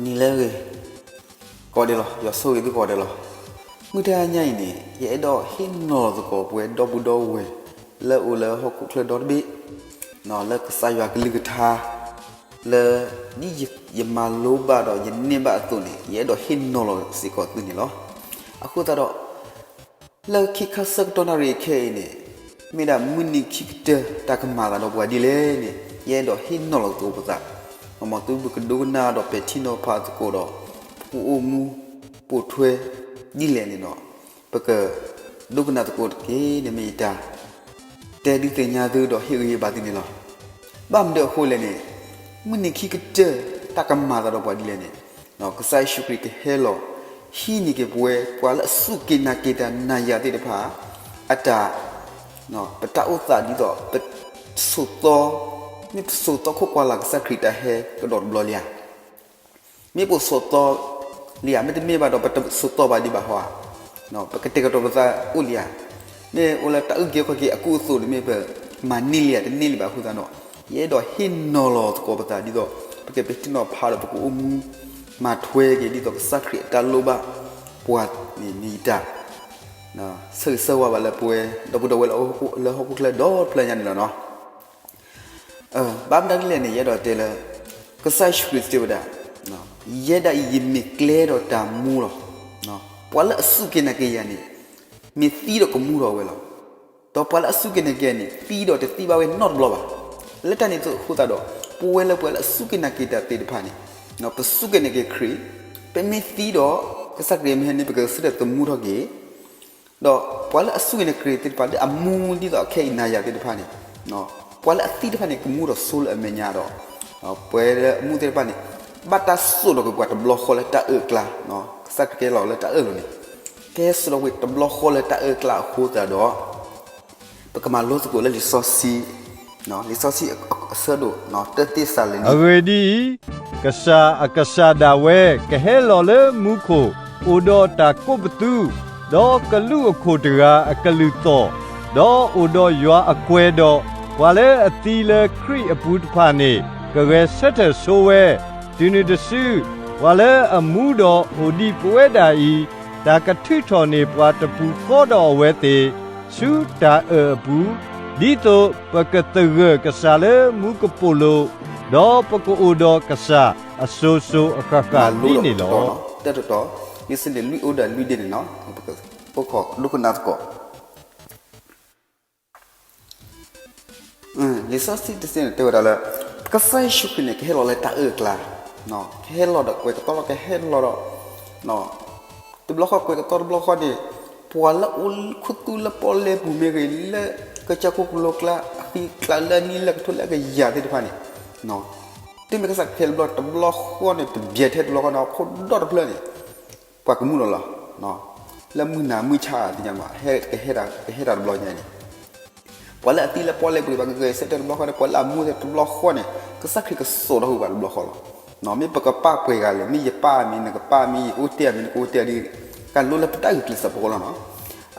နံၤလၢအဂ့ၤ ကိးဂၤဒဲးလီၤ, ယွၤဆိၣ်ဂ့ၤသုကိးဂၤဒဲးလီၤ. မုၢ်တဟါညါအံၤန့ၣ် ယအဲၣ်ဒိးဟ့ၣ်နီၤလီၤသကိးပဝဲဒီပုၢ်ဒီဝဲၢ် လၢအိၣ်လၢဟီၣ်ခိၣ်ချၢဒီတဘ့ၣ် လၢကစၢ်ယွၤကလုၢ်ကထါ လၢ ဒ်ယမၤလိဘၣ်ဒီးယန့ၢ်ဘၣ်အသိးန့ၣ် ယအဲၣ်ဒိးဟ့ၣ်နီၤလီၤစ့ၢ်ကီးသုန့ၣ်လီၤ. အဃိသတးဒီး လၢခံခါဆၢကတီၢ်နၣ်ရံၣ်ခဲအံၤန့ၣ် မ့ၢ်ဒၣ်မုၢ်နံၤခံကတၢၢ်တၢ်ကမၤသးဒီးပှၤဒ်လဲၣ်န့ၣ် ယအဲၣ်ဒိးဟ့ၣ်နီၤလီၤသကိးပသး, မ်သုပကဒိကနၣ်ဒီးပဲာ်ထံနီၤဖးသကိးဒီး ပကအိၣ်မူပိာ်ထွဲဒ်လဲၣ်န့ၣ်ဒီး ပကဒိကနၣ်သကိးတက့ၢ်န့ၣ်မ့ၢ်ယတၢ် တဲဒုးသ့ၣ်ညါသုဒီးဟ့ၣ်ဂံၢ်ဟ့ၣ်ဘါသုန့ၣ်လီၤ. ဘၣ်မနုၤအဃိလဲၣ်န့ၣ် မုၢ်နံၤခံကတၢၢ်တၢ်ကမၤသးဒီးပှၤဒ်လဲၣ်န့ၣ် ကစၢ်ယ့ၣ်ၡူးခရံာ်ကဟဲလီၤ ဟံးန့ၢ်က့ၤပဝဲ ပှၤလၢအစူၢ်က့ၤနာ်က့ၤတၢ်နၤယၤသ့ၣ်တဖၣ် အတၢ် ပတၢ်အိၣ်သးဒ်သိး ပဆိးသီ မ့ၢ်ပဆိးသီခိၣ်ပှၢ်လၢ်ကစၢ်ခရံာ်တၢ်ဟဲကဒီးတဘျီလံဧါ မ့ၢ်ပဆိးသီလံဧါ မ့တမ့ၢ်ဘၣ်ဒီး ပတဆိးသီဘၣ်ဒံးဘၣ်ဟီဧါ, ပကတဲာ်ကတီၤပသးအိၣ်လံဧါ, မ့ၢ်အိၣ်လၢတၢ်အုၣ်က့ၤခီၣ်က့ၤအကူအသိးန့ၣ် မ့ၢ်ပမၤန့ၢ်လံဧါ တန့ၢ်လံဘၣ်အဃိသတးဒီး ယအဲၣ်ဒိးဟ့ၣ်နီၤလီၤသကိးပသးဒ်သိး ပကပဲာ်ထံနီၤဖးဒီး ပကအိၣ်မူမၤထွဲက့ၤ ဒ်သိးကစၢ်ခရံာ်အတၢ်လိၣ်ဘၣ်ပှၤန့ၣ်မ့ၢ်ယတၢ် ဆၢဂ့ၤဆၢဝါဘၣ်လၢပဝဲ ဒီပုၢ်ဒီဝဲၢ်လၢဟီၣ်ခိၣ်ချၢဒီတဖျၢၣ်ညါန့ၣ်လီၤနီၤ. ဘၣ်မတၤဒ်လဲၣ်န့ၣ် ယအဲၣ်ဒိးတဲလၢ ကစၢ်ယ့ၣ်ၡူးခရံာ်စံးတဲဝဲဒၣ်, ယဲဒၣ်အံၤ ယမ့ၢ်ကျဲဒီးတၢ်မူလီၤ. ပှၤလၢအစူၢ်က့ၤနာ်က့ၤယၤန့ၣ် မ့ၢ်သံဒီးကမူထီၣ်ဝဲလီၤ. ဒီးပှၤလၢအစူၢ်က့ၤနာ်က့ၤယၤန့ၣ် သံဒီးတသံဘၣ်ဝဲနီတဘျီဘၣ်. လၢတၢ်န့ၣ်အဃိသတးဒီး ပဝဲလၢပှၤလၢအစူၢ်က့ၤနာ်က့ၤတၢ်သ့ၣ်တဖၣ်န့ၣ် ပစူၢ်က့ၤနာ်က့ၤခရံာ်, ပမ့ၢ်သံဒီး ကစၢ်ခရံာ်မ့ၢ်ဟဲန့ၣ် ပကဆၢထၢၣ်သမူထီၣ်က့ၤ ဒီးပှၤလၢအစူၢ်က့ၤနာ်က့ၤခရံာ်သ့ၣ်တဖၣ် လၢအမူဒ်သိးအခဲအံၤနၤယၤသ့ၣ်တဖၣ်န့ၣ်, ပှၤလၢအသံတဖၣ်န့ၣ် ကမူဒီးဆိလၢအမဲာ်ညါဒီး ပှၤလၢအမူသ့ၣ်တဖၣ်န့ၣ် ဘၣ်တၢ်စိာ်ဒီးကွံာ်ပှၤတဘျီဃီလၢတၢ်အၢၣ်အကျါ, ကစၢ်ခရံာ်ကဲလီၤလၢတၢ်အၢၣ်လီၤန့ၣ်, ကဟဲစိာ်ဒီးကွံာ်တဘျီဃီလၢတၢ်အၢၣ်အကျါအဃိသတးဒီး ပကမၤလိသကိးလၢလံာ်စီဆှံ, လံာ်စီဆှံအဆၢဒိၣ် တၢသ့းစၤလနံ အဂ့ၢ်ဒ်အံၤ, ကစၢ်အကစၢ်ဒၣ်ဝဲ ကဟဲလီၤလၢမူခိၣ်, အိၣ်ဒီးတၢ်ကိးပသူ, ဒီးကလူးအခိၣ်တဂၤအကလုၢ်သီၣ်, ဒီးအိၣ်ဒီးယွၤအကွဲၤဒီး, ပှၤလၢအသံလၢခရံာ်အပူၤတဖၣ်န့ၣ် ကဂဲၤဆၢထၢၣ်ဆိဝဲ, တုၤနုၤတစု, ပှၤလၢအမူဒီးအိၣ်ဒံးပဝဲဒၣ်အံၤ, တၢ်ကထုးထီၣ်န့ၢ်ပှၤတပူၤဃီဒီးအဝဲသ့ၣ်, ဆူတၢ်အၢၣ်အပူၤ, ဒ်သိးပကသဂၢၢ်ကစၢ်လၢမူကပိာ်လိၤ, ဒီးပကအိၣ်ဒီးကစၢ်အစိၤစိၤအဃၣ်ဃၣ်ဒ်န့ၣ်လီၤ. တၢ်တတီၤ, လံာ်စီဆှံန့ၣ် လွံၢ်အိၣ်ဒီးလွံၢ်ဒ့န့ၣ်လီၤ. ပကအိၣ်ခိးဒိကနၣ်သကိး လံာ်စီဆှံတဆၢန့ၣ်တဲဝဲဒၣ်လၢ ကစၢ်ယ့ၣ်ၡူးခရံာ်န့ၣ် ကဟဲလီၤလၢတၢ်အၢၣ်အကျါ, ကဟဲလီၤဒီးကွဲၤကတီၤလီၤ ကဟဲလီၤဒီး တဘျီဃီကွဲၤကတီၤတဘျီဃီန့ၣ် ပှၤလၢအိၣ်ခူသူၣ်လၢပီၣ်လဲၣ်ပူၤမ့ၢ်ဂ့ၤ လၢကစၢၢ်ခိၣ်ကလိကျါ အဃံအကျါလၢအနံၣ်လၢကထိလၢအကယၤသ့ၣ်တဖၣ်န့ၣ် တုၤမ့ၢ်ကစၢ်ခရံာ်ဟဲတဘျီ တဘျီဃီန့ၣ် တဘျဲးထဲတဘျီဃီန့ၣ် ဟီၣ်ခိၣ်ဒီတဖျၢၣ်န့ၣ် ပှၤကမူဒီးလီၤ. လၢမုၢ်နၤမုၢ်ဆါသ့ၣ်ညါမး ကဟဲတၢ်တဘျီညါန့ၣ် ပှၤလၢအသံလၢပီၣ်လဲၣ်ပူၤန့ၣ် ပှၤကဂဲၤဆၢထၢၣ်တဘျီဃီန့ၣ် ပှၤလၢအမူသ့ၣ်တဘျီဃီန့ၣ် ကစၢ်ခရံာ်ကစိာ်ထီၣ်ကွံာ်ပှၤတဘျီဃီလီၤ. မ့ၢ်ပကပာ်ပှဲၤဂၤလဲၣ် မ့ၢ်ယပာ်မ့ၢ်နကပာ်မ့ၢ်ယအိၣ်တ့ၢ်မ့ၢ်နကအိၣ်တ့ၢ်ဒီး ကလိလၢပတၢ်ဂုာ်ကျဲးစၢးဖိလီၤနီၤ.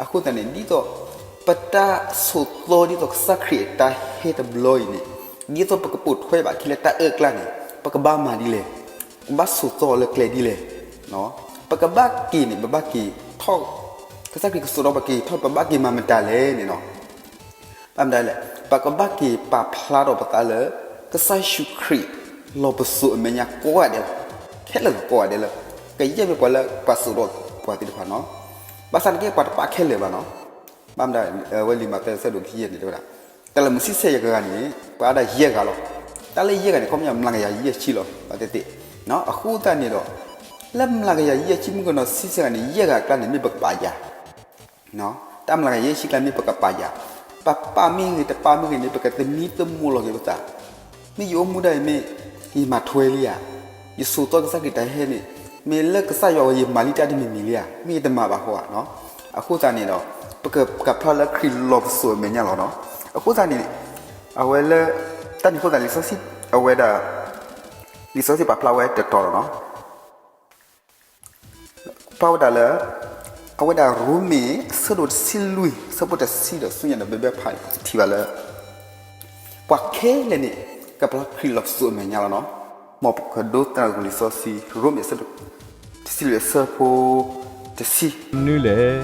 အဃိသတးန့ၣ် ဒ်သိး ပတၢ်ဆိးသီဒ်သိးကစၢ်ခရံာ်အတၢ်ဟဲတဘျီအံၤန့ၣ် ဒ်သိးပကပိာ်ထွဲဘၣ်ခံလၢတၢ်အၢၣ်အကျါန့ၣ် ပကဘၣ်မၤဒ်လဲၣ်. ပကဘၣ်ဆိးသီလၢကျဲဒ်လဲၣ်. ပကဘၣ်က့ၤန့ၣ် ပဘၣ်က့ၤထီၣ် ကစၢ်ခရံာ်ကစိာ်ထီၣ်ပက့ၤထီၣ် ပဘၣ်က့ၤမၤမတၤလဲၣ်န့ၣ်နီၤ. ဘၣ်မတၤလဲၣ် ပကဘၣ်က့ၤပာ်ဖျါထီၣ်ပသးလၢ ကစၢ်ယ့ၣ်ၡူးခရံာ် လီၤပစိာ်အမဲာ်ညါကိးဂၤဒဲးလီၤ. ခဲလၢာ်လီၤ ကိးဂၤဒဲးလၢ ကယဲၢ်မ့ၢ်ပှၤလၢပှၤစိာ်ထီၣ်ပှၤသ့ၣ်တဖၣ်နီၤ. ဘၣ်ဆၣ်တက့ၢ်ပှၤတပာ်ခဲလၢာ်ဘၣ်နီၤ. ဘၣ်မတၤ ဝဲလံာ်မးသဲအဆၢဒိၣ်ခံယဲၢ်န့ၣ်တဲဝဲဒၣ် တၢ်လၢမုၢ်ဆံဆဲးယဲၢ်ကဂၤန့ၣ် ပှၤအါဒၣ်ယဲၢ်ဂၤလီၤ. တၢ်လၢယဲၢ်ဂၤန့ၣ် ခီပညီမျးကယၤယဲၢ်ဆံလီၤ ဘၣ်သ့ၣ်သ့ၣ်. အဃိသတးန့ၣ်ဒီး လၢမျးကယၤယဲၢ်ဆံမုၣ်ကနီၤဆံဆဲးဂၤန့ၣ် ယဲၢ်ဂၤအကျါန့ၣ် မ့ၢ်ပကပာ်ယၤ တၢ်မျးကယၤယဲၢ်ဆံကျါမ့ၢ်ပကပာ်ယၤ, ပပာ်မ့ၢ်ဂ့ၤ တပာ်မ့ၢ်ဂ့ၤန့ၣ် ပကသမံသမိးလီၤက့ၤပသး, မ့ၢ်ယအိၣ်မူဒၣ်အံၤမ့ၢ် ယမၤထွဲလံဧါ, ယဆိးသီကစၢ်ခရံာ်တၢ်ဟဲန့ၣ် မ့ၢ်လၢကစၢ်ယွၤအဂီၢ် ယမၤလံတၢ်တမံၤမံၤလံဧါ, မ့ၢ်ယတမၤဘၣ်ဃိဧါ. အဃိသတးန့ၣ်ဒီး ပကပာ်ဖျါလၢခရံာ်လီၤပစိာ်အမဲာ်ညါလီၤနီၤ. အဃိသတးန့ၣ် အဝဲလၢ တၢ်န့ၣ်အဃိသတး လံာ်စီဆှံ အဝဲဒၣ် လံာ်စီဆှံပာ်ဖျါဝဲတတီၤလီၤနီၤ. ပာ်ဝဲဒၣ်လၢ အဝဲဒၣ်ရိမ့ၤအဆၢဒိၣ်တဆံလွံၢ် အဆၢဖိတဆံဒီးဆူညါန့ၣ် ဘဲဘဲဖးန့ၣ် ပကထံၣ်ဘၣ်လၢ ပှၤခဲလၢာ်န့ၣ် ကပျၢ်ခရံာ်လီၤပစိာ်အမဲာ်ညါလီၤနီၤ. မ်ပကဒိသန့ၤလံာ်စီဆှံ ရိမ့ၤအဆၢဒိၣ်တဆံလွံၢ်အဆၢဖိတဆံ နုလဲၣ်.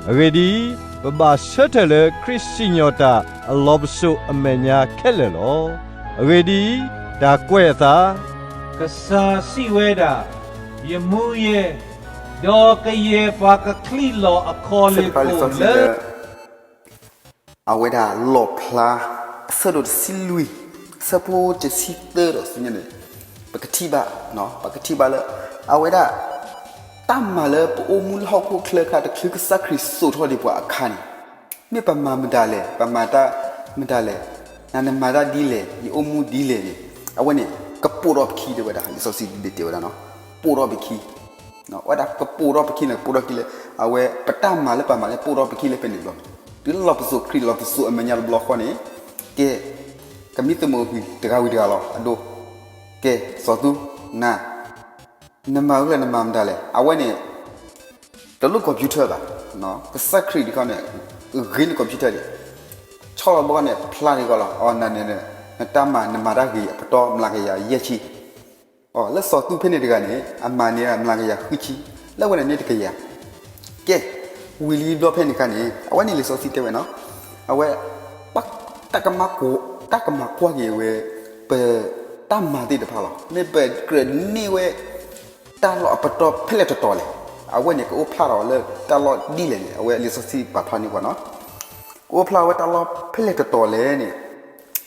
အဂ့ၢ်ဒ်အံၤ, ပဘၣ်ဆၢထၢၣ်လၢခရံာ်စံၣ်ညီၣ်တၢ်အလီၤပစိာ်အမဲာ်ညါခဲလၢာ်လီၤ. အဂ့ၢ်ဒ်အံၤ, တၢ်ကွဲးအသး, ကစၢ်စံးဝဲဒၣ်, ယမူယဲ, ဒီးကယဲၢ်ပှၤကချံးလီၤအခီၣ်လ့ၣ်ဖိလၢ အဝဲဒၣ်လီၣ်ဖျါ အဆၢဒိၣ်တဆံလွံၢ် အဆၢဖိတဆံသၢဒီးဆူညါန့ၣ် ပကထံၣ်ဘၣ်, ပကထံၣ်ဘၣ်လၢ အဝဲဒၣ် တၢ်မၤလၢပအိၣ်မူလၢဟီၣ်ခိၣ်ချၢအခါ တချုးကစၢ်ခရံာ်စိာ်ထီၣ်ဒံးပှၤအခါန့ၣ် မ့ၢ်ပမၤမတၤလဲၣ်, ပမၤတၢ်မတၤလဲၣ်, နမၤတၢ်ဒ်လဲၣ်, ယအိၣ်မူဒ်လဲၣ်န့ၣ် အဝဲန့ၣ် ကပိာ်ထီၣ်ပခံတဲဝဲဒၣ် လံာ်စီဆှံဒ်တဲဝဲဒၣ်နီၤ, ပိာ်ထီၣ်ပခံ အဝဲဒၣ်ကပိာ်ထီၣ်ပခံန့ၣ် ကပိာ်ထီၣ်ခံလၢ အဝဲပတၢ်မၤလၢပမၤလၢပိာ်ထီၣ်ပခံလၢဖဲန့ၣ်ဘျီန့ၣ် တုၤလၢလီၤပစိာ်ခရံာ်လီၤပစိာ်အမဲာ်ညါတဘျီဃီန့ၣ် ကဲ ကမံသမိးကွံာ်တဂၤဝံၤတဂၤလီၤ အဒိ ကဲ စီၤသူ နၤ နမၤအူလၢနမၤမတၤလဲၣ် အဝဲန့ၣ် တလိၣ် computer ဘၣ်, ကစၢ်ခရံာ်ဒ်ခီန့ၣ် ဂ့ၤန့ၢ် computer ဒံး ဆီၣ်လီၤဘီန့ၣ် ဖျါန့ၢ်ကီးလီၤ အီ နၤန့ၣ် နတၢ်မၤ နမၤတၢ်ဂ့ၤအပတီၢ်မျးကယၤယဲၢ်ဆံ အီ လၢစီၤသူဖဲန့ၣ်တဂၤန့ၣ် အမၤန့ၢ်မျးကယၤဃုဆံ, လၢအဝဲန့ၣ်န့ၣ်တကယၤ, ကဲ ဝံၤလံဘျီဖဲန့ၣ်အခါန့ၣ် အဝဲန့ၣ်လံာ်စီဆှံတဲဝဲနီၤ, အဝဲ တၢ်ကမၤကွၢ် တၢ်ကမၤကွၢ်က့ၤဝဲ ပ တၢ်မၤသ့ၣ်တဖၣ်လီၤ. မ့ၢ်ပကြၢးန့ၢ်ဝဲ တၢ်လီၢ်အပတီၢ်ဖဲလဲၣ်တတီၤလဲၣ်. အဝဲန့ၣ် ကအိၣ်ဖျါထီၣ်လၢတၢ်လီၢ်ဒ်လဲၣ်န့ၣ် အဝဲလံာ်စီဆှံပာ်ဖျါန့ၢ်ပှၤနီၤ. ကအိၣ်ဖျါဝဲတၢ်လီၢ်ဖဲလဲၣ်တတီၤလဲၣ်န့ၣ်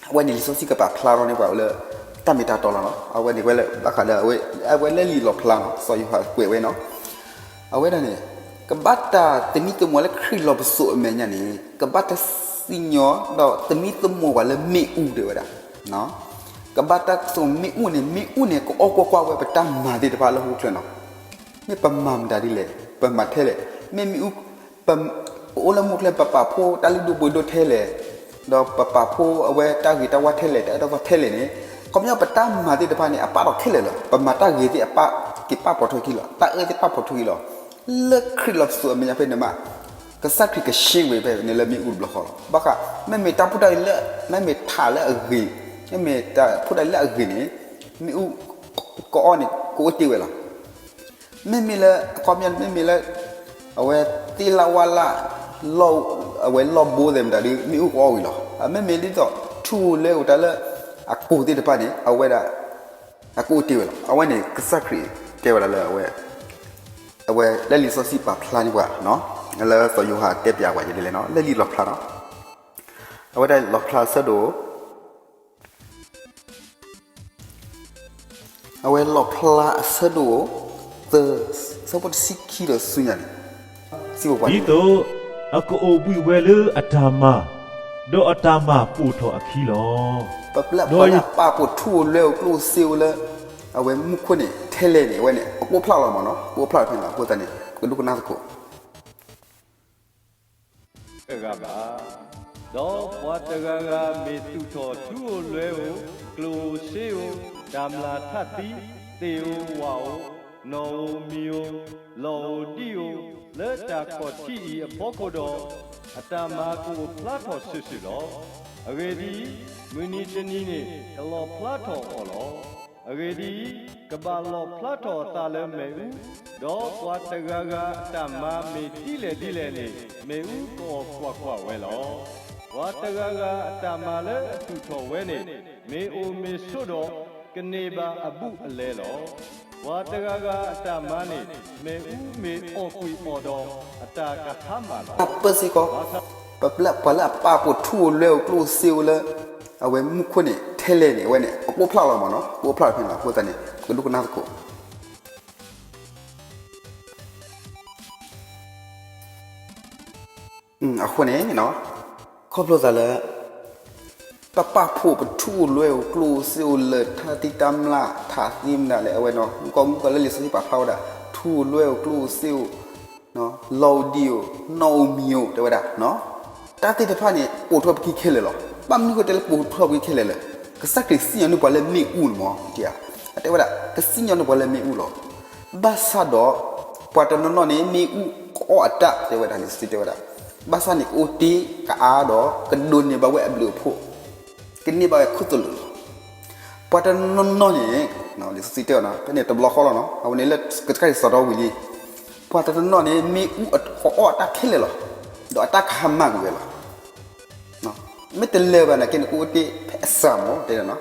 အဝဲန့ၣ်လံာ်စီဆှံကပာ်ဖျါထီၣ်န့ၢ်ပှၤလၢ တၢ်မ့ၢ်တၢ်တီလီၤနီၤ. အဝဲန့ၣ်ဝဲလၢ ဘၣ်ဃးလၢအဝဲ အဝဲလၢလံာ်လီၣ်ဖျါနီၤ စီၤယိၤဟၣ်ကွဲးဝဲနီၤ. အဝဲဒၣ်န့ၣ် ကဘၣ်တၢ်သမံသမိးလၢခရံာ်လီၤပစိာ်အမဲာ်ညါန့ၣ် ကဘၣ်တၢ်စံၣ်ညီၣ်ဒီးသမံသမိးပှၤလၢမ့ၣ်အူတဲဝဲဒၣ် ကဘၣ်တၢ်ကစီၣ်မ့ၣ်အူန့ၣ် မ့ၣ်အူန့ၣ် ကအီၣ်ကွၢ်ကွၢ်ဝဲပတၢ်မၤသ့ၣ်တဖၣ်လၢဟီၣ်ခိၣ်ချၢနီၤ. မ့ၢ်ပမၤမတၤဒ်လဲၣ် ပမၤထဲလဲၣ် မ့ၢ်မ့ၣ်အူ ပ ပအိၣ်လၢမူခိၣ်ချၢ ပပာ်ဖှိၣ်တၢ်လုၢ်ဒိၣ်ပှ့ၤဒိၣ်ထဲလဲၣ် ဒီးပပာ်ဖှိၣ်အဝဲတၢ်ဂ့ၤတၢ်ဝါထဲလဲၣ် တၢ်အၢတၢ်သီထဲလဲၣ်န့ၣ် ခီပညီပတၢ်မၤသ့ၣ်တဖၣ်န့ၣ် အပာ်ထီၣ်ခဲလၢာ်လီၤ. ပမၤတၢ်ဂ့ၤသ့ၣ်အပာ်က့ၤပာ်ဖှိၣ်ထီၣ်ခံလီၤ. တၢ်အၢသ့ၣ်ပာ်ဖှိၣ်ထီၣ်ခံလီၤ. လၢခရံာ်လီၤပစိာ်အမဲာ်ညါဖဲန့ၣ်မး ကစၢ်ခရံာ်ကရှင်းဝဲဖဲန့ၣ်လၢမ့ၣ်အူတဘျီဃီလီၤ. ဘၣ်ဃး မ့မ့ၢ်တၢ်ဖိတၢ်လံၤလၢ မ့မ့ၢ်ထးလၢအဂ့ၤ မ့မ့ၢ်တၢ်ဖိတၢ်လံၤလၢအဂ့ၤန့ၣ် မ့ၣ်အူကအီၣ်န့ၣ် ကအိၣ်တ့ၢ်ဝဲလီၤ. မ့မ့ၢ်လၢ အခီပညီန့ၣ် မ့မ့ၢ်လၢ အဝဲသ့ၣ်လၣ်ဝၣ်လၣ် အဝဲလီၢ်ဘိသဲးမတၤဒီး မ့ၣ်အူကအီၣ်ဝံၤလီၤ. မ့မ့ၢ်ဒ်သိး ထူဧိၤလွဲဧိၤတၢ်လၢ အကိၢ်သ့ၣ်တဖၣ်န့ၣ် အဝဲဒၣ် အကအိၣ်တ့ၢ်ဝဲလီၤ. အဝဲန့ၣ် ကစၢ်ခရံာ်တဲဝဲဒၣ်လၢအဝဲ အဝဲလၢလံာ်စီဆှံပာ်ဖျါန့ၢ်ပှၤ လၢစီၤယိၤဟၣ်တဲပၠးပှၤဒ်လဲၣ်နီၤ လၢလံာ်လီၣ်ဖျါနီၤ အဝဲဒၣ်လီၣ်ဖျါအဆၢဒိၣ် အဝဲလီၣ်ဖျါအဆၢဒိၣ် သၢ ဆၢဖိတဆံခံဒီးဆူညါန့ၣ် စံးဘၣ်ပှၤဒ်လဲၣ် ဒ်သိးအကအိၣ်ဘှံးဝဲလၢအတၢ်မၤ, ဒီးအတၢ်မၤပိာ်ထီၣ်အခံလီၤ. ပပျဲပှၤလၢအပာ်ဖှိၣ်ထူဧိၤလွဲဧိၤကျိၣ်စ့ဧိၤလၢ အဝဲမူခိၣ်န့ၣ် ထဲလဲၣ်န့ၣ် အဝဲန့ၣ် အကအိၣ်ဖျါလီၤမးနီၤ ကအိၣ်ဖျါဖဲန့ၣ်လီၤ. အဃိသတးန့ၣ် ပကဒိကနၣ်သကိး တဂၤဘၣ်. ဒီးပှၤတဂၤဂၤမ့ၢ်သူၣ်ထီၣ်ထူဧိၤလွဲဧိၤ, ကျိၣ်ဧိၤစ့ဧိၤ, တၢ်မျၢ်ထၣ်သံ, သ့ၣ်ဧိၤဝၣ်ဧိၤ, နီၣ်ဧိၤမံၤဧိၤ, လီၢ်ဧိၤဒံဧိၤ, လၢတၢ်ခီၣ်ထံးအံၤအဖီခိၣ်ဒီး, အတၢ်မၤကအိၣ်ဖျါထီၣ်စုာ်စုာ်လီၤ. အဂ့ၢ်ဒ်အံၤ, မုၢ်နံၤတနံၤန့ၣ် ကလီၣ်ဖျါထီၣ်အီၤလီၤ. အဂ့ၢ်ဒ်အံၤ, ကဘၣ်လီၣ်ဖျါထီၣ်အသးလၢမ့ၣ်အူ, ဒီးပှၤတဂၤဂၤအတၢ်မၤမ့ၢ်ဒ်လဲၣ်ဒ်လဲၣ်န့ၣ် မ့ၣ်အူကအီၣ်ကွၢ်ကွၢ်ဝဲလီၤ. ပှၤတဂၤဂၤအတၢ်မၤလၢအသူၣ်ထီၣ်ဝဲန့ၣ် မ့ၢ်အိၣ်မ့ၢ်ဆိးဒီး ကန့ၢ်ဘၣ်အဘူးအလဲလီၤ. ပှၤတဂၤဂၤအတၢ်မၤန့ၣ် မ့ၣ်အူမ့ၢ်အီၣ်ကွံာ်အီၤဒီး အတၢ်ကဟါမၢ်လီၤ. ပၢစ့ၢ်ကီး, ပပျဲပှၤလၢအပာ်ဖှိၣ်ထူဧိၤလွဲဧိၤကျိၣ်ဧိၤစ့ဧိၤလၢ အဝဲမူခိၣ်န့ၣ် ထဲလဲၣ်န့ၣ် အဝဲန့ၣ် အကအိၣ်ဖျါလီၤမးနီၤ ကအိၣ်ဖျါဖဲန့ၣ်လီၤ. အဃိသတးန့ၣ် ပကဒိကနၣ်သကိး အဃိန့ၣ် ခီဖျိသးလၢ ပပာ်ဖှိၣ်ပထူဧိၤလွဲဧိၤကျိၣ်ဧိၤစ့ဧိၤ လၢၢ်ထၢသံတၢ်မျၢ်ထၣ်သံမနုၤလဲၣ် အဝဲနီၤ မုၢ်ကီၢ်မုၢ်ကီၢ်လၢလံာ်စီဆှံပာ်ဖျါဝဲဒၣ် ထူဧိၤလွဲဧိၤကျိၣ်ဧိၤစ့ဧိၤ လီၢ်ဧိၤဒံဧိၤ နီၣ်ဧိၤမံၤဧိၤ တဲဝဲဒၣ် တၢ်သ့ၣ်တဖၣ်န့ၣ် ပိာ်ထီၣ်ပခံခဲလၢာ်လီၤ. ဘၣ်မနုၤဃိတဲလၢပိာ်ထီၣ်ပခံခဲလၢာ်လဲၣ်. ကစၢ်ခရံာ်စံၣ်ညီၣ်န့ၢ်ပှၤလၢမ့ၣ်အူန့ၣ်မး အတဲဝဲဒၣ် ကစံၣ်ညီၣ်န့ၢ်ပှၤလၢမ့ၣ်အူလီၤ. ဘၣ်ဆၣ်ဒီး ပှၤတနီၤနီၤန့ၣ် မ့ၣ်အူကအီၣ်အတၢ် တဲဝဲဒၣ် လံာ်စီဆှံတဲဝဲဒၣ်, ဘၣ်ဆၣ်န့ၣ် ကအိၣ်တ့ၢ်ကအါဒီး ကဒိးန့ၢ်ဘၣ်ဝဲအဘျုးအဖှိၣ်, ကန့ၢ်ဘၣ်ဝဲခိၣ်သလုးလီၤ. ပှၤတနီၤနီၤန့ၣ် လံာ်စီဆှံတဲဝဲဒၣ် ဖဲန့ၣ်တဘျီဃီလီၤနီၤ, အဝဲန့ၣ်လၢကစၢ်ခရံာ်စံးထီၣ်ဝံၤလံ, ပှၤတနီၤနီၤန့ၣ် မ့ၣ်အူကအီၣ်အတၢ်ခဲလၢာ်လီၤ, ဒီးအတၢ်ကဟါမၢ်ကွံာ်ဝဲလီၤ. မ့ၢ်တလၢာ်ဘၣ်နာ်က့န့ၣ် ကအိၣ်တ့ၢ်ဖဲအစှၤမး တဲဒၣ်နီၤ.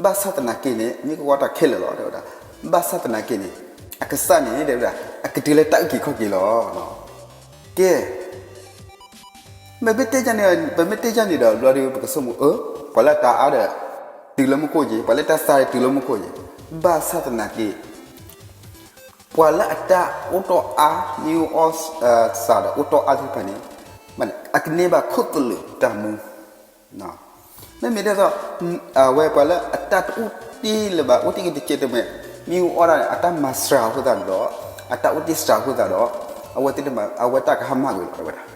ဘၣ်ဆၣ်သနာ်က့န့ၣ် မ့ၣ်အူကအီၣ်တၢ်ခဲလၢာ်လီၤ တဲဝဲဒၣ်. ဘၣ်ဆၣ်သနာ်က့န့ၣ် အကစၢ်န့ၣ် တဲဝဲဒၣ် အကတုၤလၢတၢ်အုၣ်က့ၤခီၣ်က့ၤလီၤ. ကဲ ပမ့ၢ်တဲန့ၣ် ပမ့ၢ်တဲန့ၣ်ဒီး ဘျီဒီးပကဆိကမိၣ် အၢ ပှၤလၢတၢ်အါဒီး တုၤလၢမူခိၣ်က့ၤ, ပှၤလၢတၢ်စှၤဒီးတုၤလၢမူခိၣ်က့ၤ, ဘၣ်ဆၣ်သနာ်က့ ပှၤလၢအတၢ်အိၣ်တီၢ်အါ မ့ၣ်အူအီၣ်စှၤဒီးအိၣ်တီၢ်အါသ့ၣ်တဖၣ်န့ၣ် အကန့ၢ်ဘၣ်ခိၣ်သလုးတၢ်မူ မ့မ့ၢ်ဒ်သိး အဝဲပှၤလၢအတၢ်တအိၣ်တ့ၢ်လၢၤဘၣ် အိၣ်တ့ၢ်က့ၤတကဲးတမဲာ် မ့ၣ်အူအီၣ်ဒၣ်န့ၣ် အတၢ်မၤစှၤအဃိသတးဒီး အတၢ်အိၣ်တ့ၢ်စှၤအဃိသတးဒီး အဝဲသ့ၣ်တဖၣ် အဝဲတၢ်ကဟါမၢ်ကွံာ်လီၤ တဲဝဲဒၣ်.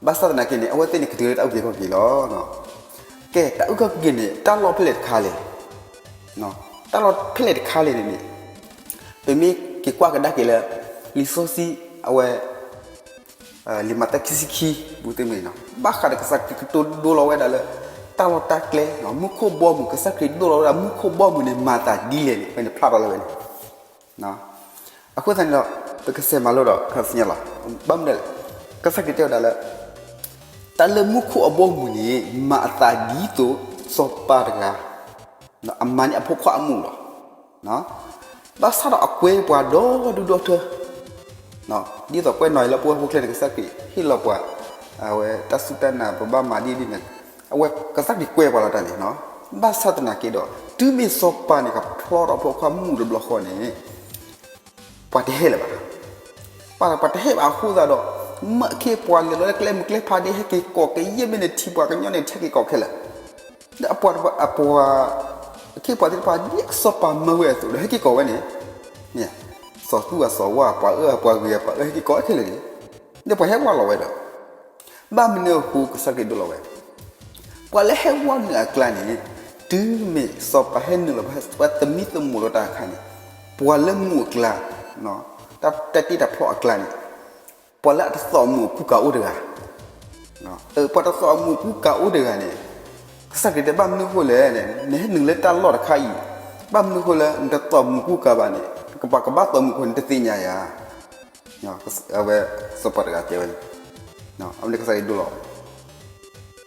ဘၣ်ဆၣ်သနာ်က့န့ၣ် အဝဲသ့ၣ်န့ၣ်ကတုၤလၢတၢ်အုၣ်က့ၤခီၣ်က့ၤလီၤ. ကဲ တၢ်အုၣ်က့ၤခီၣ်က့ၤန့ၣ် တၢ်လီၢ်ဖဲလဲၣ်တခါလဲၣ်, တၢ်လီၢ်ဖဲလဲၣ်တခါလဲၣ်န့ၣ်န့ၣ် ပမ့ၢ်က့ၤကွၢ်ကဒါက့ၤလၢ လံာ်စီဆှံ အဝဲ လံာ်မးသဲခံဆံခံ ပူၤသ့ၣ်မ့ၢ်နီၤ ဘၣ်ဃးဒီးကစၢ်ခရံာ်ကတိၤဒိလီၤဝဲဒၣ်လၢ တၢ်လီၢ်တၢ်ကျဲ မူခိၣ်ဘီမုၢ် ကစၢ်ခရံာ်ဒိလီၤဝဲဒၣ် မူခိၣ်ဘီမုၢ်န့ၣ် မၤသးဒ်လဲၣ်န့ၣ် ဖဲန့ၣ်ဖျါထီၣ်လၢဝဲန့ၣ် အဃိသတးန့ၣ်ဒီး ပကစဲးမၤလိဒီး ခါဆူညါလီၤ. ဘၣ်မနုၤလဲၣ်, ကစၢ်ခရံာ်တဲဝဲဒၣ်လၢ တၢ်လၢမူခိၣ်အဘီအမုၢ်န့ၣ် မၤအသးဒ်သိးစီၤပၤတဂၤ အမၤန့ၢ်အဖိခွါအမူးလီၤ. ဘၣ်ဆၣ်ဒီးအကွဲပှၤဒီဒူၣ်ဒီထၢ ဒ်သိးကွဲနီၢ်အံၤလၢပဝဲဖိချၢန့ၣ် ကစၢ်ခရံာ်ဟ့ၣ်လီၤပှၤ အဝဲတၢ်စူၢ်တၢ်နာ် ပဘၣ်မၤဒ်ဒ်န့ၣ် အဝဲကစၢ်ခရံာ်ကွဲပှၤလီၤတၢ်န့ၣ်. ဘၣ်ဆၣ်သနာ်က့ဒီး တုၤမ့ၢ်စီၤပၤန့ၣ် ကဖျီထီၣ်ဖိခွါမူးတဘျီဃီန့ၣ် ပှၤတဟဲလၢၤဘၣ်. ပှၤ ပှၤတဟဲဘၣ်အဃိသတးဒီး မၢအခ့အပှၤလဲၤလီၤလၢကျဲမုၢ်ကျဲဖးဒ်ဟဲက့ၤကိးကယဲၢ်မ့ၢ်န့ၣ် ထံပှၤကညီန့ၣ် ဟဲက့ၤကိးခဲလၢာ်. ဒီးအပှၤ အပှၤ အခ့အပှၤသ့ၣ်တဖၣ် ဒ်စီၤပၤမၢဝဲအသိးဒီး ဟဲက့ၤကိးဝဲန့ၣ် မ့ၢ် စီၤသူၣ်အစီၤဝါ ပှၤအၢအပှၤဂ့ၤ ပှၤအၢဟဲက့ၤကိးခဲလၢာ်န့ၣ် ဒီးပှၤဟဲဝဲလီၤဝဲဒီး ဘၣ်မနုၤအဃိကစၢ်ခရံာ်ဒိလီၤဝဲ ပှၤလၢဟဲဝဲနုာ်အကျါန့ၣ် တုၤမ့ၢ်စီၤပၤဟဲနုာ်လီၤ ပှၤသမံသမိးလီၤတၢ်အခါန့ၣ် ပှၤလၢမူအကျါ တၢ်တ့တၢ်ဖျီအကျါန့ၣ် ပှၤလၢအတသီၣ်မူးအကူကၤအိၣ်တဂၤ ပှၤတသီၣ်မူးအကူကၤအိၣ်တဂၤန့ၣ် ကစၢ်ခရံာ်တဲဘၣ်မနုၤအဃိလဲၣ်န့ၣ် နဟဲနုာ်လၢတၢ်လီၢ်တခါအံၤ ဘၣ်မနုၤအဃိလၢနတသီၣ်မူးကူကၤဘၣ်န့ၣ် ကဘၣ် ကဘၣ်သီၣ်မူးအဃိန့ၣ် တသ့ၣ်ညါယၤ အဝဲစီၤပၤတဂၤတဲဝဲန့ၣ် အဝဲန့ၣ်ကစၢ်ခရံာ်ဒိလီၤ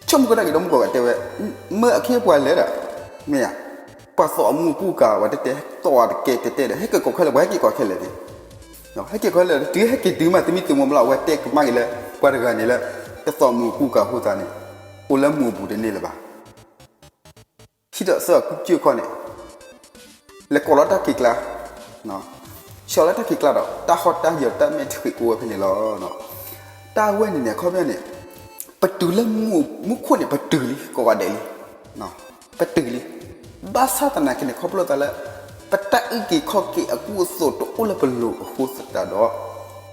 ဆိကမိၣ်ကဒါက့ၤဒီးမူခိၣ်ကၤတဲဝဲ မၢအခ့အပှၤလဲၤဒီး မ့ၢ်ဧါ ပှၤသီၣ်မူးကူကၤ ပှၤတဲတဲ သီၣ်တကဲတဲတဲဒီး ဟဲက့ၤကိးခဲလၢာ် ပှၤဟဲက့ၤကိးခဲလၢာ်န့ၣ် ဟဲက့ၤကိးခဲလၢာ် တုၤဟဲက့ၤတုၤမး သမံသမိးမးလီၤ အဝဲတဲကမၣ်က့ၤလၢ ပှၤတဂၤန့ၣ်လၢ တသီၣ်မူးကူကၤအဃိသတးန့ၣ် အိၣ်လၢမူးအပူၤတန့ၢ်လၢၤဘၣ် ဟံးဒီးဆၢအကူကၠိခီန့ၣ် လဲၤကိးလီၤတၢ်ခံးကျါ ဆှၢလီၤတၢ်ခံးကျါဒီး တၢ်ဟီၣ်တၢ်ယၢၤတၢ်မဲာ်ထံၣ်အိၣ်ဝဲဖဲန့ၣ်လီၤ. တၢ်ဝဲန့ၣ်န့ၣ် အခီပညီန့ၣ် ပတုၤလၢမူး မူခိၣ်န့ၣ် ပတုၤလံ ကိးဂၤဒဲးလံ ပတုၤလံ ဘၣ်ဆၣ်သနာ်က့န့ၣ် ခီဖျိသးလၢ ပတၢ်အုၣ်က့ၤခီၣ်က့ၤအကူအသိးတအိၣ်လၢပလိၤအဃိသတးဒီး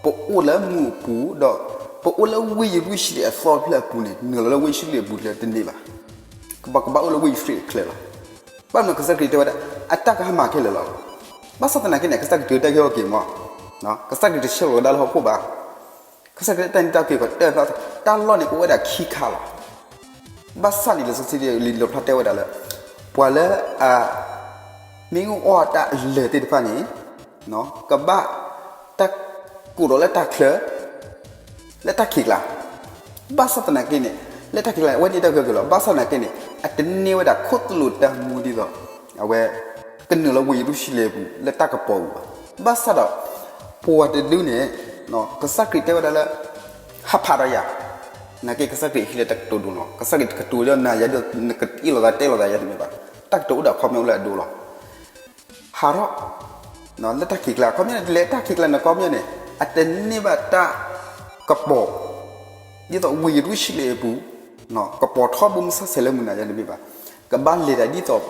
ပအိၣ်လၢမူးအပူၤဒီး ပအိၣ်လၢဝ့ၢ်ယရူၤၡလ့ၣ်အသီဖျၢၣ်အပူၤန့ၣ် နုာ်လီၤလၢဝ့ၢ်ယရူၤၡလ့ၣ်အပူၤတန့ၢ်ဘၣ် ကဘၣ် ကဘၣ်အိၣ်လၢဝ့ၢ်ယရူၤၡလ့ၣ်အချၢလီၤ. ဘၣ်မနုၤကစၢ်ခရံာ်တဲဝဲဒၣ် အတၢ်ကဟါမၢ်ခဲလၢာ်လီၤ. ဘၣ်ဆၣ်သနာ်က့န့ၣ် ကစၢ်ခရံာ်တၢ်က့ၤဟီၣ်က့ၤမး ကစၢ်ခရံာ်တဆှၢလီၤဝဲဒၣ်လၢဟီၣ်ခိၣ်ဘၣ်. ကစၢ်ခရံာ်တၢ်န့ၣ်တၢ်က့ၤကတၢၢ်သး တၢ်လီၢ်န့ၣ်ကအိၣ်ဝဲဒၣ်ခံခါလီၤ. ဘၣ်ဆၣ်န့ၣ် လံာ်စီဆှံလံာ်လီၣ်ဖျါတဲဝဲဒၣ်လၢ ပှၤလၢအ မ့ၣ်အူအီၣ်တၢ်အလၢာ်သ့ၣ်တဖၣ်န့ၣ် ကဘၣ်တၢ်ကိးဒီးလၢတၢ်ချၢ လၢတၢ်ခံးကျါ ဘၣ်ဆၣ်သနာ်က့န့ၣ် လၢတၢ်ခံးကျါန့ၣ် အဝဲန့ၣ်တၢ်ကဂ့ၤလီၤ. ဘၣ်ဆၣ်သနာ်က့န့ၣ် အတန့ၢ်ဝဲဒၣ်ခိၣ်သလုးတၢ်မူဒ်သိး အဝဲ ကနုာ်လီၤဝ့ၢ်ယရူၤၡလ့ၣ်အပူၤ လၢတၢ်ကပီၤပူၤဘၣ်. ဘၣ်ဆၣ်ဒီး ပှၤတဒုန့ၣ် ကစၢ်ခရံာ်တဲဝဲဒၣ်လၢ ဟးဖးဒီးယၤ နာ်က့ကစၢ်ခရံာ်ဟ့ၣ်လၢတၢ်ကတိၤဒိလီၤ. ကစၢ်ခရံာ်တကတိၤဒီးနၤယၤဒီး နကအ့ၣ်လိာ်သးတဲလိာ်သးယၤတမ့ၢ်ဘၣ်. တၢ်ကတိၤအိၣ်ဒီးအခီပညီအိၣ်လၢအဒိလီၤ. ဟးထီၣ် လၢတၢ်ခံးကျါ ခီပညီန့ၣ် လဲၤတၢ်ခံးကျါန့ၣ် ခီပညီန့ၣ် အတန့ၢ်ဘၣ်တၢ်ကပီၤ ဒ်သိးဝ့ၢ်ယရူၤၡလ့ၣ်အပူၤ ကပီၤထီဘိမုၢ်ဆါဆဲးလၢမုၢ်နၤယၤတမ့ၢ်ဘၣ်. ကဘၣ်လဲၤဒၣ်ဒ်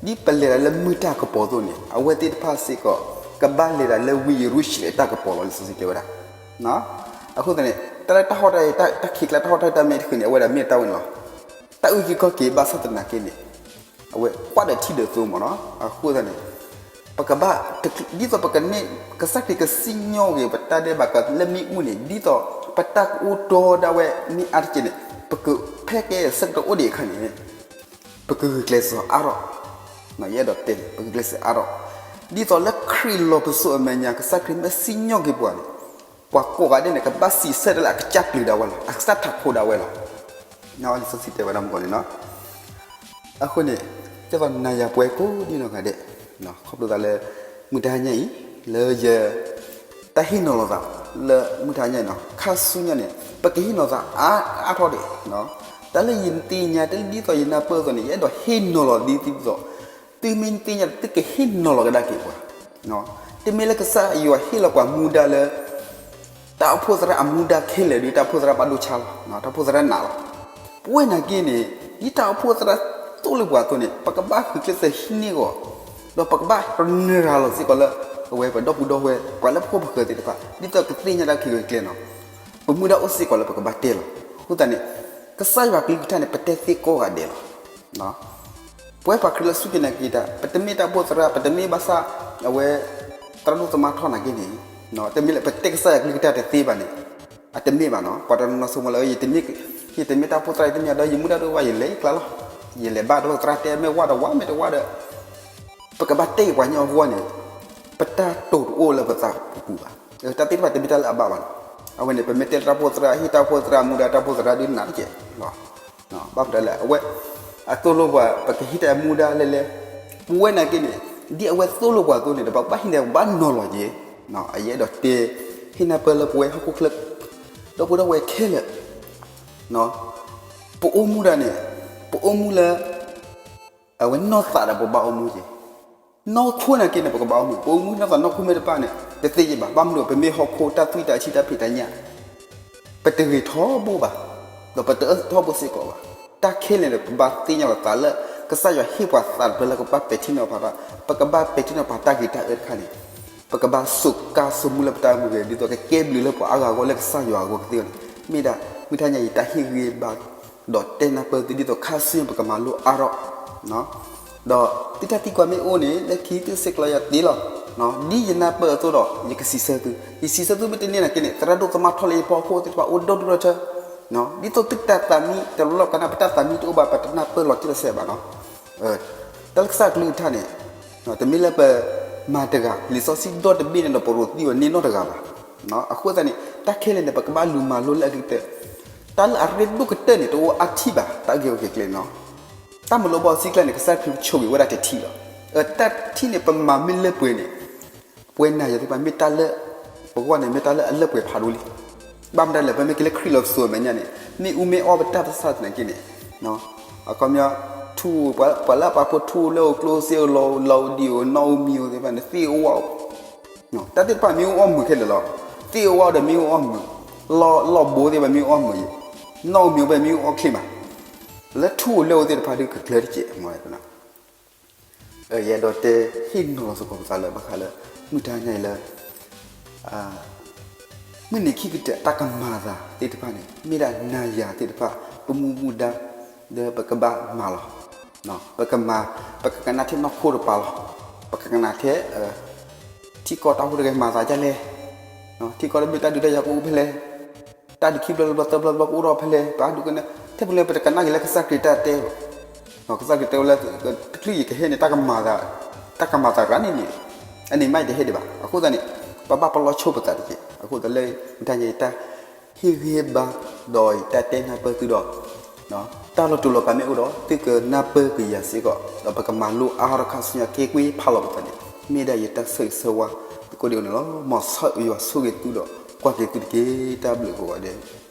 သိး ဒ်ပလဲၤဒၣ်လၢမုၢ်တၢ်ကပီၤအသိးန့ၣ် အဝဲသ့ၣ်တဖၣ်စ့ၢ်ကီး ကဘၣ်လဲၤဒၣ်လၢဝ့ၢ်ယရူၤၡလ့ၣ်အတၢ်ကပီၤလီၤ လံာ်စီဆှံတဲဝဲဒၣ်. အဃိသတးန့ၣ် တၢ်လၢတၢ်ဟီၣ်တၢ် တၢ်ခံးကျါ တၢ်ဟီၣ်တၢ်တၢ်မဲာ်တဃုာ်န့ၣ် အဝဲဒၣ်မ့ၢ်တၢ်ဝဲန့ၣ်လီၤ. တၢ်အုၣ်က့ၤခီၣ်က့ၤဘၣ်ဆၣ်သနာ်က့န့ၣ် အဝဲကွၢ်ဒီးထံဒီးသိမးနီၤ. အဃိသတးန့ၣ် ပကဘၣ်, ဒ်သိးပကန့ၢ်, ကစၢ်ခရံာ်ကစံၣ်ညီၣ်က့ၤပတၢ်ဒဲးဘးလၢမ့ၣ်အူန့ၣ် ဒ်သိးပတၢ်ကအိၣ်တီဒၣ်ဝဲမ့ၢ်အါတက့ၢ်န့ၣ်, ပကဖဲကဲဆၢကတီၢ်အိၣ်ဒံးအခါန့ၣ် ပကဂုာ်ကျဲးစၢးအါထီၣ်, ယအဲၣ်ဒိးတဲန့ၣ် ပဂုာ်ကျဲးစၢးအါထီၣ်, ဒ်သိးလၢခရံာ်လီၤပစိာ်အမဲာ်ညါ ကစၢ်ခရံာ်မ့ၢ်စံၣ်ညီၣ်က့ၤပှၤန့ၣ်, ပှၤကိးဂၤဒဲးန့ၣ် ကဘၣ်စံးဆၢတၢ်လၢအကစၢ်ပျုၤဒၣ်ဝဲလီၤ, အကစၢ်ထးခိၣ်ဒၣ်ဝဲလီၤ. လံာ်စီဆှံတဲဝဲဒၣ်မုၢ်ကီၢ်န့ၣ်နီၤ. အဃိန့ၣ် ဒ်သိးနၤယၤပဝဲကိးဒံနီၢ်ဂၤဒဲး, ခီဖျိသးလၢ မုၢ်တဟါညါအံၤ လၢယ တၢ်ဟ့ၣ်နီၤလီၤသး လၢမုၢ်တဟါညါအံၤနီၤ ခါဆူညါန့ၣ် ပကဟ့ၣ်နီၤသးအါအါထီၣ်ဒံး, တၢ်လၢယသ့ၣ်ညါ တၢ်လၢဒ်သိးယနၢ်ပၢၢ်အသိးန့ၣ် ယအဲၣ်ဒိးဟ့ၣ်နီၤလီၤဒ်သိး သုမ့ၢ်သ့ၣ်ညါ သုကဟ့ၣ်နီၤလီၤကဒါက့ၤပှၤ, တမ့ၢ်လၢကစၢ်ယွၤဟ့ၣ်လီၤပှၤမူဒါလၢ တၢ်အိၣ်ဖှိၣ်သရၣ်အမူဒါခဲလၢာ်ဒီး တၢ်အိၣ်ဖှိၣ်သရၣ်ဘၣ်ဒိဆါလီၤ, တၢ်အိၣ်ဖှိၣ်သရၣ်နာ်လီၤ. ပဝဲနာ်က့န့ၣ် ဒ်တၢ်အိၣ်ဖှိၣ်သရၣ်သိၣ်လိပှၤအသိးန့ၣ် ပကဘၣ်ဃုကျဲးစၢးဟံးန့ၢ်အဂီၢ်, ဒီးပကဘၣ်ရနရၤလီၤစ့ၢ်ကီးလၢ အဝဲပဒီပုၢ်ဒီဝဲၢ် ပှၤလၢပခိၣ်ပဃၢၤသ့ၣ်တဖၣ် ဒ်သိးကသ့ၣ်ညါတၢ်ခံဂ့ၤကျဲနီၤ, ပမူဒါအိၣ်စ့ၢ်ကီးလၢပကဘၣ်တဲလီၤ. အဃိသတးန့ၣ် ကစၢ်ယွၤကလုၢ်ကထါန့ၣ် ပတဲသ့ကိးဂၤဒဲးလီၤ. ပဝဲပှၤခရံာ်လၢစူၢ်က့ၤနာ်က့ၤတၢ် ပတမ့ၢ်တၢ်အိၣ်ဖှိၣ်သရၣ် ပတမ့ၢ်ဘၣ်ဆၣ် အဝဲ သရၣ်ဒိၣ်သမါထီၣ်နာ်က့န့ၣ်, တမ့ၢ်လၢပတဲကစၢ်ယွၤကလုၢ်ကထါတသ့ဘၣ်န့ၣ်, အတမ့ၢ်ဘၣ်နီၤ. ပှၤတနီၤနီၤဆိကမိၣ်လၢ ယတမ့ၢ်တၢ်အိၣ်ဖှိၣ်သရၣ် ယတမ့ၢ်ဒီး ယမူဒါတအိၣ်ဘၣ် ယလဲၤယကျါလီၤ, ယလဲၤဘါတလိၣ်သရၣ်တဲမ့ၢ်ဝါဒီးဝါ မ့ၢ်တဝါဒီး ပကဘၣ်တဲပှၤကညီအဂီၢ်န့ၣ် ပတၢ်တိာ်တအိၣ်လၢပသးပူၤဘၣ်. တၢ်သ့ၣ်တဖၣ်တမ့ၢ်တၢ်လၢအဘၣ်ဘၣ်နီၤ. အဝဲန့ၣ် ပမ့ၢ်တဲလၢတၢ်အိၣ်ဖှိၣ်သရၣ် ဟ့ၣ်တၢ်အိၣ်ဖှိၣ်သရၣ်မူဒါ တၢ်အိၣ်ဖှိၣ်သရၣ်ဒုးနာ်တက့ၢ်လီၤ. ဘၣ်မနုၤလဲၣ် အဝဲ အသိၣ်လိပှၤ ပကဟ့ၣ်တၢ်မူဒါလဲၣ်လဲၣ်, ပဝဲနာ်က့န့ၣ် ဒ်အဝဲသိၣ်လိပှၤအသိးန့ၣ်ဒီး ပဘၣ်ဟ့ၣ်န့ၣ် ပဘၣ်နီၤလီၤက့ၤ. ယအဲၣ်ဒိးတဲ ဟ့ၣ်နၢ်ပၢၢ်လၢပဝဲဟီၣ်ခိၣ်ချၢ ဒီပုၢ်ဒီဝဲၢ်ခဲလၢာ် ပအိၣ်မူဒၣ်န့ၣ် ပအိၣ်မူလၢ အဝဲနီၢ်သးဒီးပဘၣ်အိၣ်မူက့ၤ, နီၢ်ခိနာ်က့န့ၣ် ပကဘၣ်အိၣ်မူ, ပအိၣ်မူနီၢ်သးနီၢ်ခိမ့ၢ်တဘၣ်န့ၣ် တသ့ယဘၣ်. ဘၣ်မနုၤ ပမ့ၢ်ဟီၣ်ခိၣ်တၢ်သွံၣ်တၢ်ဆံၣ်တၢ်ဖံးတၢ်ညၣ် ပတဂ့ၤထီဘိဘၣ်, ဒီးပတအၢၣ်ထီဘိစ့ၢ်ကီးဘၣ်. တၢ်ခဲလၢာ်န့ၣ် ပဘၣ်သ့ၣ်ညါလီၤသးလၢ ကစၢ်ယွၤဟ့ၣ်ပှၤသးတဖျၢၣ်လၢကဘၣ်ပဲာ်ထံနီၤဖးတၢ်, ပကဘၣ်ပဲာ်ထံနီၤဖးတၢ်ဂ့ၤတၢ်အၢတခါန့ၣ် ပကဘၣ်စိာ်ကါစိာ်မူလၢပတၢ်အိၣ်မူဂ့ၤ ဒ်သိးကကဲဘျုးလၢပှၤအါဂၤအဂီၢ်လၢကစၢ်ယွၤအဂီၢ်ကသ့အီၤန့ၣ်, မ့ၢ်ဒၣ် မုၢ်တဟါညါအံၤတၢ်ဟ့ၣ်ဂံၢ်ဘါ ဒီးတဲနၢ်ပၢၢ်သုဒ်သိးခါဆူညါပကမၤလိအါထီၣ် ဒီးသုတၢ်သံကွၢ်မ့ၢ်အိၣ်န့ၣ် လၢခံသုစ့ၢ်ကီးယၤတ့ၢ်လီၤ. ဒ်ယနၢ်ပၢၢ်အသိးဒီး ယကစံးဆၢသု, ယစံးဆၢသုမ့ၢ်တန့ၢ်နာ်က့န့ၣ် သရၣ်ဒိၣ်သမါထီၣ်လၢယဖီခိၣ်သ့ၣ်တဖၣ်အိၣ်ဒီဒူၣ်ဒီထၢ, ဒ်သိးသုတၢ်သးမံ တလီၢ်ကနၣ် ပတၢ်သးမံတအိၣ်ဘၣ် ပတနၢ်ပၢၢ်လီၤတံၢ်လီၤဆဲးဘၣ်နီၤ. တၢ်လၢကစၢ်ကလုၢ်ကထါန့ၣ် တမ့ၢ်လၢပမၤတဂၤ လံာ်စီဆှံဒီတဘ့ၣ်န့ၣ်ဒီး ပရိးသံအီၤန့ၢ်နီတဂၤဘၣ်. အဃိသတးန့ၣ် တၢ်ခဲလၢာ်န့ၣ် ပကဘၣ်လူၤမၤလိလၢအဂ့ၤကတၢၢ်, တၢ်လၢအရ့ဒိၣ်ကတၢၢ်န့ၣ် တအိၣ်အါထံၣ်ဘၣ် တၢ်အုၣ်က့ၤခီၣ်က့ၤကျဲန့ၣ်လီၤ. တၢ်မၤလိဘီစံကျၢ်န့ၣ် ကစၢ်ခရံာ်ဆိၣ်ဂ့ၤဝဲဒၣ်တထံၣ်လီၤ. တၢ်ထံၣ်န့ၣ် ပမၤမ့ၢ်လၢပှဲၤန့ၣ် ပဝဲနၤယၤသ့ၣ်တဖၣ်မ့ၢ်တၢ်လၢ ပဂီၢ်န့ၣ် မ့ၢ်တၢ်လၢအလၢပှဲၤဖးဒိၣ်လံ. ဘၣ်မတၤလဲၣ် ပမ့ၢ်က့ၤလၢခရံာ်လီၤစိၤအမဲာ်ညါန့ၣ် မ့ၣ်အူမ့ၢ်အီၣ်ပတၢ်ပသးသနာ်က့န့ၣ် အခီပညီ ထူ ပှၤလၢအပာ်ဖှိၣ်ထူလၢအိၣ်ကျိၣ်စ့အိၣ်လီၤ လီၤဒံးအိၣ် နီၣ်အိၣ်မံၤအိၣ်သ့ၣ်တဖၣ်န့ၣ် သ့ၣ်အိၣ်ဝၣ်အိၣ်, တၢ်သ့ၣ်တဖၣ်မ့ၣ်အူအီၣ်မုာ်ခဲလၢာ်လီၤ. သ့ၣ်အိၣ်ဝၣ်အိၣ်ဒီးမ့ၣ်အူအီၣ်မုာ်, လီၢ်ဘိသ့ၣ်တဖၣ်မ့ၣ်အူအီၣ်မုာ်, နီၣ်အိၣ်မံၤအိၣ်ဖဲမ့ၣ်အူအီၣ်ချ့မး, လၢထူအိၣ်လၢအိၣ်သ့ၣ်တဖၣ်ဒုးကကျၢၤတက့ၢ်မး ယအဲၣ်ဒိးတဲဟ့ၣ်နီၤလီၤသကိးပသးလၢဘၣ်ဃးလၢ မုၢ်တဟါညါအံၤလၢ မုၢ်နံၤခံကတၢၢ်တၢ်ကမၤအသးသ့ၣ်တဖၣ်န့ၣ် မ့ၢ်ဒၣ်နၤယၤသ့ၣ်တဖၣ် ပမူမူဒါ လၢပကဘၣ်မၤလီၤ. ပကမၤ ပကကနၣ်ထဲနီၢ်ခိတပၤလီၤ. ပကကနၣ်ထဲ ထံကီၢ်တၢ်ဟူးတဂဲၤမၤသးဒ်လဲၣ်, ထံကီၢ်တဘ့ၣ်တၢ်ဒုးတၢ်ယၤကအိၣ်ဖဲလဲၣ်, တၢ်ဒုးခံဘျီတဘျီသၢဘျီတဘျီကအိၣ်ထီၣ်ဖဲလဲၣ်, ပဟးဒုးကနၣ် ထဲပလဲၣ်ပတကနၣ်က့ၤလၢကစၢ်ခရံာ်တၢ်တဲဘၣ်. ကစၢ်ခရံာ်တဲဝဲလၢ တချုးယကဟဲန့ၣ် တၢ်ကမၤသး တၢ်ကမၤသးရၣ်န့ၣ်န့ၣ် အန့ၣ်မးယတဟဲဒံးဘၣ်. အဃိသတးန့ၣ် ပဘၣ်ပလီၢ်ဆိပသးတက့ၢ်. အဃိသတးလၢ မုၢ်တဟါညါအံၤတၢ်ဟ့ၣ်ဂံၢ်ဟ့ၣ်ဘါ ဒီးယတၢ်တဲနၢ်ပၢၢ်သုဒီး တၢ်လီၤတူာ်လီၤကာ်မ့ၢ်အိၣ်ဒီး သုကနၢ်ပၢၢ်က့ၤယၤစ့ၢ်ကီး ဒီးပကမၤလိအါထီၣ်ခါဆူညါက့ၤကွံာ်ဖးလီၤပသးန့ၣ် မ့ၢ်ဒၣ်ယတၢ်ဆၢဂ့ၤဆၢဝါသကိးဒံးအီၤန့ၣ်လီၤ. မ်ကစၢ်ယွၤဆိၣ်ဂ့ၤသုဒီး ကွၢ်က့ၤသုတက့ၢ်. တၢ်ဘျုးကိးဂၤဒဲး